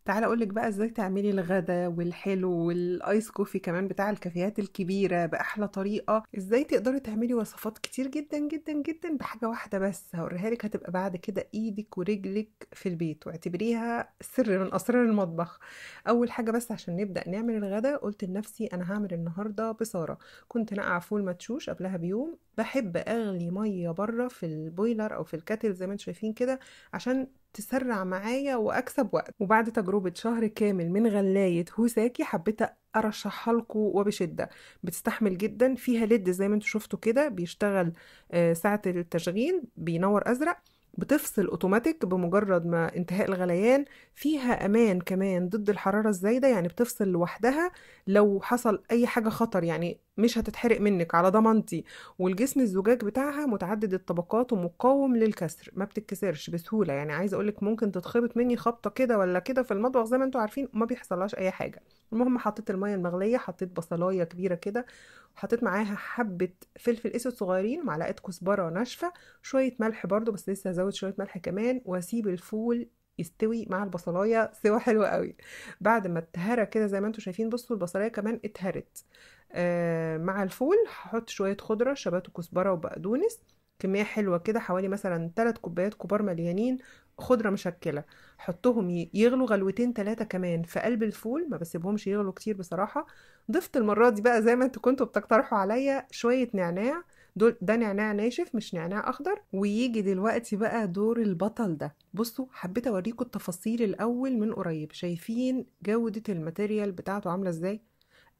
تعالى اقولك بقى ازاي تعملي الغدا والحلو وال ice coffee كمان بتاع الكافيهات الكبيرة باحلى طريقه. ازاي تقدري تعملي وصفات كتير جدا جدا جدا بحاجة واحدة بس هوريها لك، هتبقى بعد كده ايدك ورجلك في البيت، واعتبريها سر من اسرار المطبخ. اول حاجة بس عشان نبدا نعمل الغدا، قلت لنفسي انا هعمل النهارده بصاره. كنت نقع فول مدشوش قبلها بيوم. بحب اغلي مية بره في ال boiler او في ال kettle زي ما انتم شايفين كده عشان تسرع معايا واكسب وقت. وبعد تجربة شهر كامل من غلاية هوساكي حبيت ارشحها لكم وبشدة. بتستحمل جدا، فيها LED زي ما انتم شفتوا كده بيشتغل ساعة التشغيل، بينور ازرق، بتفصل اوتوماتيك بمجرد ما انتهاء الغليان. فيها امان كمان ضد الحرارة الزايدة، يعني بتفصل لوحدها لو حصل اي حاجة خطر، يعني مش هتتحرق منك على ضمانتي. والجسم الزجاج بتاعها متعدد الطبقات ومقاوم للكسر، ما بتتكسرش بسهولة. يعني عايزة اقولك ممكن تتخبط مني خبطة كده ولا كده في المطبخ زي ما انتوا عارفين وما بيحصلهاش اي حاجة. المهم حطيت المية المغلية، حطيت بصلاية كبيرة كده، حطيت معاها حبة فلفل اسود صغيرين، معلقة كزبرة ناشفة، شوية ملح برضو بس لسه هزود شوية ملح كمان، واسيب الفول يستوي مع البصلايه سوا حلو قوي. بعد ما اتهرى كده زي ما انتم شايفين، بصوا البصلايه كمان اتهرت مع الفول. هحط شوية خضرة شبات وكزبره وبقدونس، كمية حلوة كده، حوالي مثلا 3 كوبايات كبار مليانين خضرة مشكلة. حطهم يغلوا غلوتين 3 كمان في قلب الفول، ما بسيبهمش يغلوا كتير بصراحة. ضفت المرة دي بقى زي ما انتوا كنتوا بتقترحوا عليا شوية نعناع، دول ده نعناع ناشف مش نعناع اخضر. ويجي دلوقتي بقى دور البطل ده. بصوا حبيت اوريكم التفاصيل الاول من قريب. شايفين جودة ال material بتاعته عاملة ازاي؟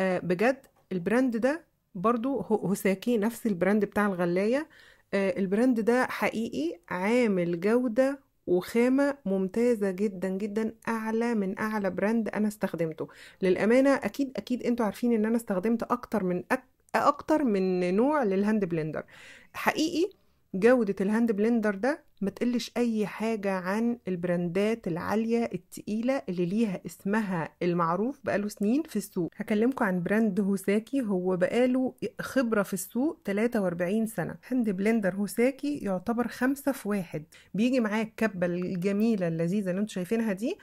بجد ال brand ده برضو هوساكي، نفس ال brand بتاع الغلاية. ال brand ده حقيقي عامل جودة وخامة ممتازة جدا جدا، أعلى من أعلى brand أنا استخدمته للأمانة. أكيد أكيد أنتوا عارفين إن أنا استخدمت أكتر من نوع لل hand blender. حقيقي جودة ال hand blender ده ما تقلش أي حاجة عن البراندات العالية التقيلة اللي ليها اسمها المعروف بقاله سنين في السوق. هكلمكم عن brand هوساكي، هو بقاله خبرة في السوق 43 سنة. hand blender هوساكي يعتبر 5 في 1. بيجي معاه الكبة الجميلة اللذيذة اللي انتوا شايفينها دي،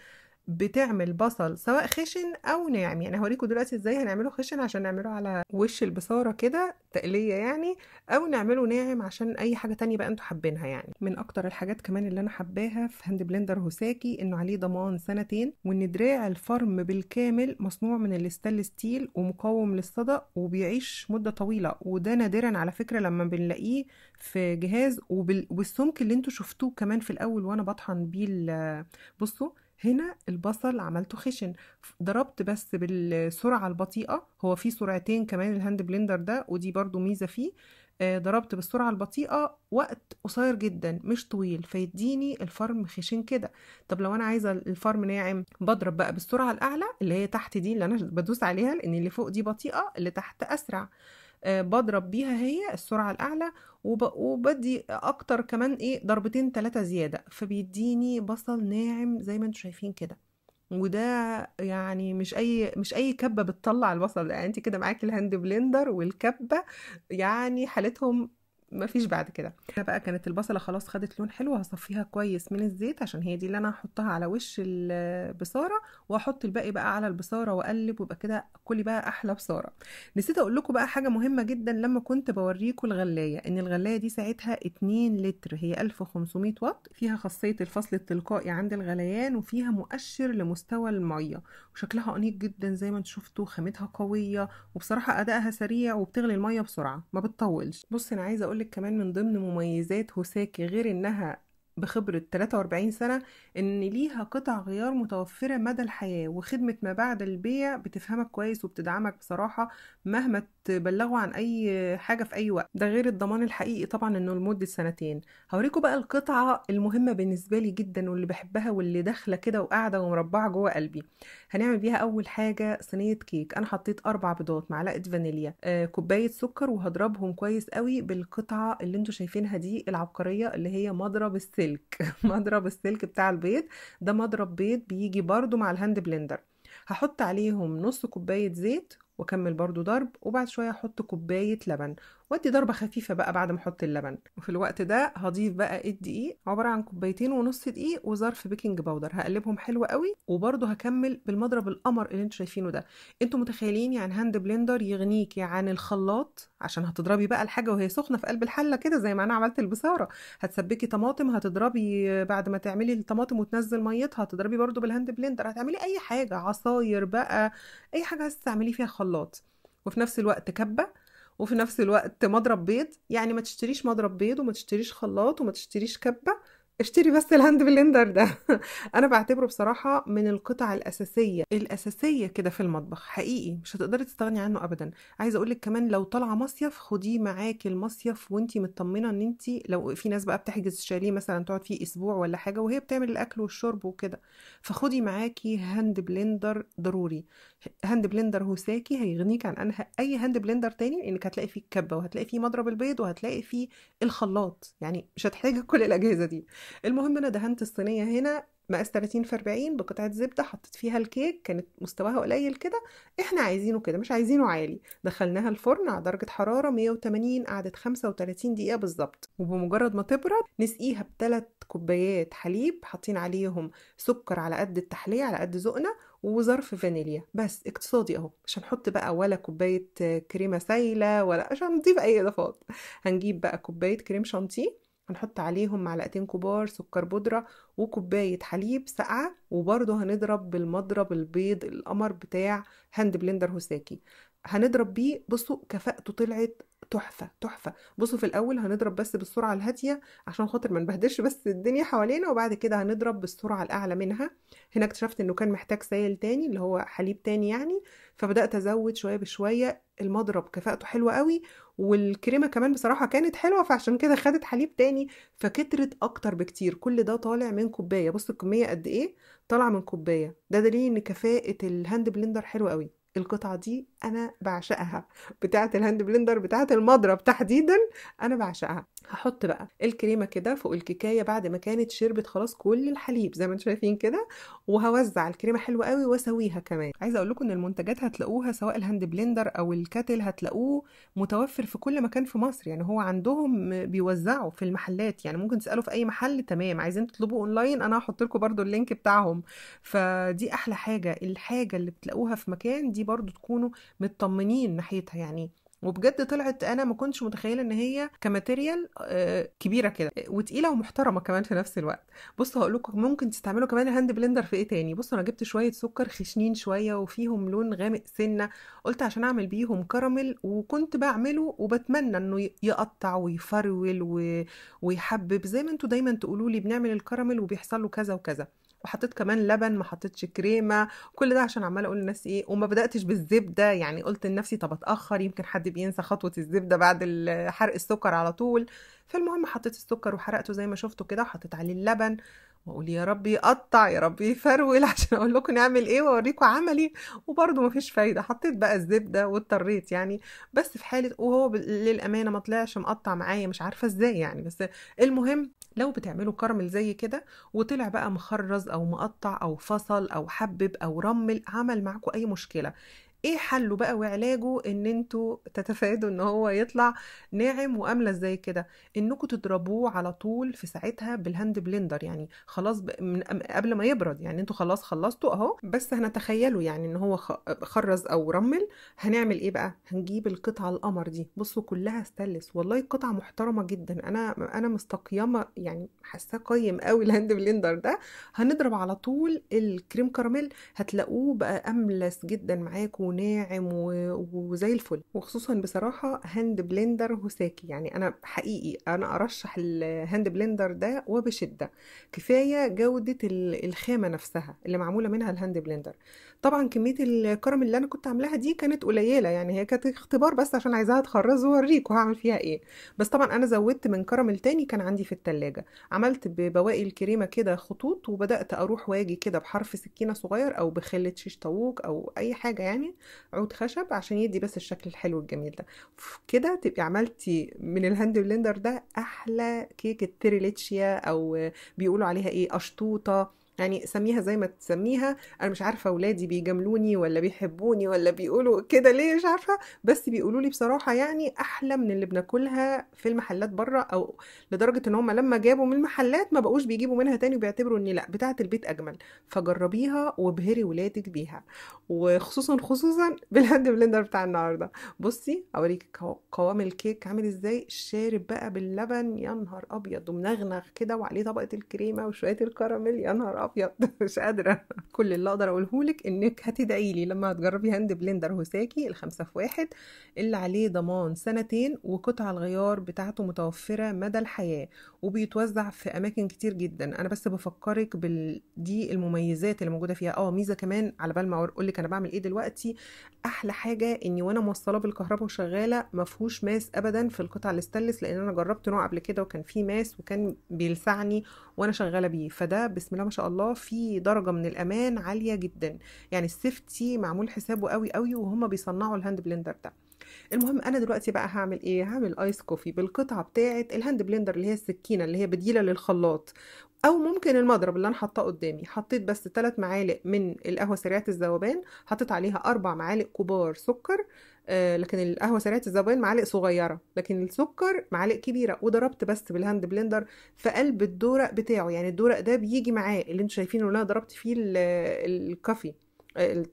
بتعمل بصل سواء خشن او ناعم. يعني هوريكم دلوقتي ازاي هنعمله خشن عشان نعمله على وش البصاره كده تقليه يعني، او نعمله ناعم عشان اي حاجة تانية بقى انتوا حابينها. يعني من اكتر الحاجات كمان اللي انا حباها في hand blender هوساكي انه عليه ضمان 2 سنين، وان دراع الفرم بالكامل مصنوع من ال stainless steel ومقاوم للصدأ وبيعيش مده طويلة. وده نادرا على فكرة لما بنلاقيه في جهاز، وبالسمك اللي انتوا شفتوه كمان في الاول وانا بطحن بيه. بصوا هنا البصل عملته خشن، ضربت بس بالسرعة البطيئة. هو في سرعتين كمان ال hand blender ده، ودي برضو ميزة فيه. ضربت بالسرعة البطيئة وقت قصير جدا مش طويل، فيديني الفرم خشن كده. طب لو انا عايزة الفرم ناعم بضرب بقى بالسرعة الأعلى اللي هي تحت دي اللي انا بدوس عليها، لان اللي فوق دي بطيئة اللي تحت أسرع. بضرب بيها هي السرعة الأعلى، وبدي أكتر كمان إيه ضربتين 3 زيادة، فبيديني بصل ناعم زي ما انتوا شايفين كده. وده يعني مش أي كبة بتطلع البصل، يعني انت كده معاكي ال hand blender والكبة، يعني حالتهم ما فيش بعد كده. هنا بقى كانت البصلة خلاص خدت لون حلو، هصفيها كويس من الزيت عشان هي دي اللي انا هحطها على وش البصارة، واحط الباقي بقى على البصارة واقلب، ويبقى كده كلي بقى احلى بصارة. نسيت اقول لكم بقى حاجة مهمة جدا لما كنت بوريكم الغلاية، ان الغلاية دي ساعتها 2 لتر، هي 1500 واط، فيها خاصية الفصل التلقائي عند الغليان، وفيها مؤشر لمستوى المية، وشكلها انيق جدا زي ما انتم شفتوا، خامتها قوية، وبصراحة ادائها سريع وبتغلي المية بسرعة ما بتطولش. بص انا عايزة اقول كمان من ضمن مميزات هوساكي غير انها بخبرة 43 سنة، ان ليها قطع غيار متوفرة مدى الحياة، وخدمة ما بعد البيع بتفهمك كويس وبتدعمك بصراحة مهما تبلغوا عن اي حاجة في اي وقت. ده غير الضمان الحقيقي طبعا انه لمدة 2 سنين. هوريكم بقى القطعة المهمة بالنسبة لي جدا واللي بحبها واللي داخلة كده وقاعدة ومربعة جوه قلبي. هنعمل بيها اول حاجة صينية كيك. انا حطيت 4 بيضات، معلقة فانيليا، كوباية سكر، وهضربهم كويس قوي بالقطعة اللي انتوا شايفينها دي العبقرية اللي هي مضرب السلك. مضرب السلك بتاع البيض ده، مضرب بيض بيجي برضو مع ال hand blender. هحط عليهم نص كوباية زيت واكمل برضو ضرب، وبعد شوية احط كوباية لبن وادي ضربه خفيفة بقى بعد ما احط اللبن. وفي الوقت ده هضيف بقى الدقيق، عبارة عن 2.5 كوباية دقيق وظرف baking powder، هقلبهم حلو قوي. وبرده هكمل بالمضرب القمر اللي انتوا شايفينه ده. انتوا متخيلين يعني hand blender يغنيكي عن الخلاط، عشان هتضربي بقى الحاجة وهي سخنة في قلب الحلة كده زي ما انا عملت البصاره. هتسبكي طماطم، هتضربي بعد ما تعملي الطماطم وتنزل ميتها، هتضربي برده بال hand blender. هتعملي اي حاجة، عصاير بقى، اي حاجة عايزه تعملي فيها خلاط. وفي نفس الوقت كبه، وفي نفس الوقت مضرب بيض. يعني ما تشتريش مضرب بيض وما تشتريش خلاط وما تشتريش كبه، اشتري بس ال hand blender ده. انا بعتبره بصراحة من القطع الاساسية كده في المطبخ، حقيقي مش هتقدري تستغني عنه ابدا. عايزه اقولك كمان لو طالعه مصيف خديه معاكي المصيف وانتي مطمنه ان انتي، لو في ناس بقى بتحجز شاليه مثلا تقعد فيه اسبوع ولا حاجة وهي بتعمل الاكل والشرب وكده، فخدي معاكي hand blender ضروري. hand blender هوساكي هيغنيك عن اي hand blender تاني، لانك هتلاقي فيه الكبه وهتلاقي فيه مضرب البيض وهتلاقي فيه الخلاط، يعني مش هتحتاجي كل الاجهزة دي. المهم انا دهنت الصينية هنا مقاس 30 في 40 بقطعه زبدة، حطيت فيها الكيك، كانت مستواها قليل كده، احنا عايزينه كده مش عايزينه عالي. دخلناها الفرن على درجه حرارة 180، قعدت 35 دقيقة بالظبط. وبمجرد ما تبرد نسقيها ب3 كوبايات حليب حاطين عليهم سكر على قد التحلية على قد ذوقنا، وظرف فانيليا بس، اقتصادي اهو، مش هنحط بقى ولا كوباية كريمة سايله ولا عشان نضيف اي اضافات. هنجيب بقى كوباية كريم شانتيه، هنحط عليهم معلقتين كبار سكر بودرة وكوباية حليب ساقعة، وبرضه هنضرب بالمضرب البيض القمر بتاع hand blender هوساكي، هنضرب بيه. بصوا كفاءته طلعت تحفة تحفة. بصوا في الأول هنضرب بس بالسرعة الهادية عشان خاطر ما نبهدلش بس الدنيا حوالينا، وبعد كده هنضرب بالسرعة الأعلى منها. هنا اكتشفت إنه كان محتاج سائل تاني اللي هو حليب تاني يعني، فبدأت أزود شوية بشوية. المضرب كفاءته حلوة قوي، والكريمة كمان بصراحة كانت حلوة، فعشان كده خدت حليب تاني فكترت أكتر بكتير. كل ده طالع من كوباية، بصوا الكمية قد إيه طالعة من كوباية. ده دليل إن كفاءة ال hand blender حلوة قوي. القطعة دي أنا بعشقها، بتاعة ال hand blender بتاعة المضرب تحديدا أنا بعشقها. هحط بقى الكريمة كده فوق الكيكاية بعد ما كانت شربت خلاص كل الحليب زي ما انتم شايفين كده، وهوزع الكريمة حلوة قوي واسويها كمان. عايزة اقول لكم ان المنتجات هتلاقوها سواء ال hand blender او ال kettle هتلاقوه متوفر في كل مكان في مصر، يعني هو عندهم بيوزعوا في المحلات، يعني ممكن تسألوا في اي محل. تمام، عايزين تطلبوا اونلاين انا هحط لكم برده ال link بتاعهم. فدي احلى حاجة، الحاجة اللي بتلاقوها في مكان دي برضو تكونوا مطمنين ناحيتها يعني. وبجد طلعت انا ما كنتش متخيله ان هي ك material كبيرة كده وتقيله ومحترمه كمان في نفس الوقت. بصوا هقول لكم ممكن تستعملوا كمان ال hand blender في ايه تاني. بصوا انا جبت شوية سكر خشنين شوية وفيهم لون غامق سنة، قلت عشان اعمل بيهم كراميل، وكنت بعمله وبتمنى انه يقطع ويفرول ويحبب زي ما انتوا دايما تقولوا لي بنعمل الكراميل وبيحصل له كذا وكذا. وحطيت كمان لبن، ما حطيتش كريمة، كل ده عشان عماله اقول للناس ايه. وما بداتش بالزبده، يعني قلت لنفسي طب اتاخر يمكن حد بينسى خطوة الزبدة بعد حرق السكر على طول. فالمهم حطيت السكر وحرقته زي ما شفتوا كده، وحطيت عليه اللبن، واقول يا رب يقطع يا رب يفرول عشان اقول لكم نعمل ايه واوريكم عملي، وبرده مفيش فايده. حطيت بقى الزبدة واضطريت يعني، بس في حاله وهو للامانة ما طلعش مقطع معايا، مش عارفه ازاي يعني. بس المهم لو بتعملوا كراميل زي كده وطلع بقى مخرز او مقطع او فصل او حبب او رمل، عمل معاكم اي مشكلة، ايه حله بقى وعلاجه؟ ان انتوا تتفادوا ان هو يطلع ناعم واملس زي كده، انكم تضربوه على طول في ساعتها بال hand blender، يعني خلاص من قبل ما يبرد، يعني انتوا خلاص خلصتوا اهو. بس هنتخيلوا يعني ان هو خرز او رمل، هنعمل ايه بقى؟ هنجيب القطعة القمر دي، بصوا كلها ستانلس، والله قطعه محترمه جدا، انا مستقيمة يعني، حاساه قيم قوي ال hand blender ده. هنضرب على طول الكريم كراميل، هتلاقوه بقى املس جدا معاكم وناعم وزي الفل. وخصوصا بصراحة hand blender هوساكي، يعني انا حقيقي انا ارشح ال hand blender ده وبشدة. كفاية جودة الخامة نفسها اللي معمولة منها ال hand blender. طبعا كمية الكراميل اللي انا كنت عاملاها دي كانت قليلة، يعني هي كانت اختبار بس عشان عايزاها تخرز واوريكم هعمل فيها ايه. بس طبعا انا زودت من كراميل تاني كان عندي في التلاجة، عملت ببواقي الكريمة كده خطوط، وبدأت اروح واجي كده بحرف سكينة صغير او بخلة شيش طاووق او اي حاجة يعني عود خشب، عشان يدي بس الشكل الحلو الجميل ده. كده تبقي عملتي من ال hand blender ده احلى كيكة تريليتشيا، او بيقولوا عليها ايه، قشطوطه. يعني سميها زي ما تسميها، انا مش عارفه اولادي بيجاملوني ولا بيحبوني ولا بيقولوا كده ليه مش عارفه، بس بيقولوا لي بصراحة يعني احلى من اللي بناكلها في المحلات بره، او لدرجة ان هم لما جابوا من المحلات ما بقوش بيجيبوا منها تاني، وبيعتبروا ان لا بتاعه البيت اجمل. فجربيها وابهري ولادك بيها، وخصوصا خصوصا بال hand blender بتاع النهارده. بصي اوريك قوام الكيك عامل ازاي، شارب بقى باللبن يا نهار ابيض، ومنغنغ كده وعليه طبقه الكريمة وشوية الكراميل، يا نهار ابيض مش قادرة. كل اللي اقدر اقوله لك انك هتدعي لي لما هتجربي hand blender هوساكي ال5 في 1 اللي عليه ضمان 2 سنين، وقطع الغيار بتاعته متوفرة مدى الحياة، وبيتوزع في اماكن كتير جدا. انا بس بفكرك دي المميزات اللي موجودة فيها. ميزة كمان على بال ما اقول لك انا بعمل ايه دلوقتي، احلى حاجة اني وانا موصله بالكهرباء وشغالة ما فيهوش ماس ابدا في القطع الستانلس، لان انا جربت نوع قبل كده وكان فيه ماس وكان بيلسعني وانا شغالة بيه. فده بسم الله ما شاء الله في درجه من الامان عالية جدا، يعني ال safety معمول حسابه قوي قوي وهما بيصنعوا ال hand blender ده. المهم انا دلوقتي بقى هعمل ايه، هعمل ice coffee بالقطعه بتاعه ال hand blender اللي هي السكينة اللي هي بديله للخلاط، او ممكن المضرب اللي انا حاطاه قدامي. حطيت بس 3 معالق من القهوة سريعة الذوبان، حطيت عليها 4 معالق كبار سكر، لكن القهوة سريعة الذوبان معالق صغيرة، لكن السكر معالق كبيرة. وضربت بس بال hand blender في قلب الدورق بتاعه، يعني الدورق ده بيجي معاه اللي انتوا شايفينه اللي انا ضربت فيه ال coffee،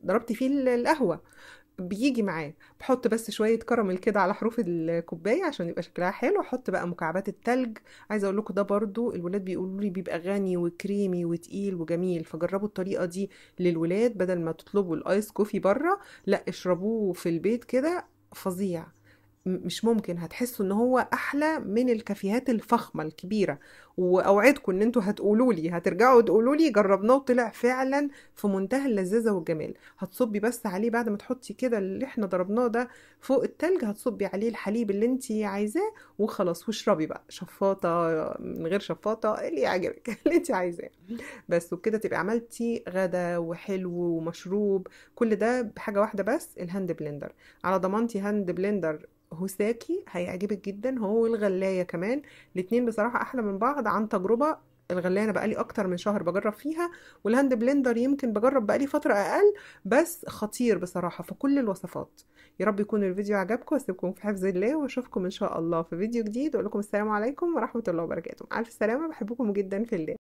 ضربت فيه القهوة بيجي معاه. بحط بس شوية كراميل كده على حروف الكوباية عشان يبقى شكلها حلو. احط بقى مكعبات التلج، عايزه اقول لكم ده برضو الولاد بيقولوا لي بيبقى غني وكريمي وتقيل وجميل، فجربوا الطريقة دي للولاد، بدل ما تطلبوا ال ice coffee بره، لا اشربوه في البيت كده، فظيع مش ممكن، هتحسوا ان هو احلى من الكافيهات الفخمه الكبيرة. واوعدكم ان انتوا هتقولوا لي، هترجعوا تقولوا لي جربناه وطلع فعلا في منتهى اللذاذه والجمال. هتصبي بس عليه بعد ما تحطي كده اللي احنا ضربناه ده فوق التلج، هتصبي عليه الحليب اللي انت عايزاه وخلاص، واشربي بقى شفاطه من غير شفاطه اللي يعجبك اللي انت عايزاه بس. وبكده تبقي عملتي غدا وحلو ومشروب، كل ده بحاجة واحدة بس، ال hand blender. على ضمانتي hand blender هوساكي هيعجبك جدا، هو والغلاية كمان، الاتنين بصراحة أحلى من بعض عن تجربة. الغلاية أنا بقالي أكتر من شهر بجرب فيها، وال hand blender يمكن بجرب بقالي فترة أقل، بس خطير بصراحة في كل الوصفات. يا رب يكون الفيديو عجبكم، واسيبكم في حفظ الله، واشوفكم إن شاء الله في فيديو جديد، وأقول لكم السلام عليكم ورحمة الله وبركاته. مع ألف سلامة، بحبكم جدا في الله.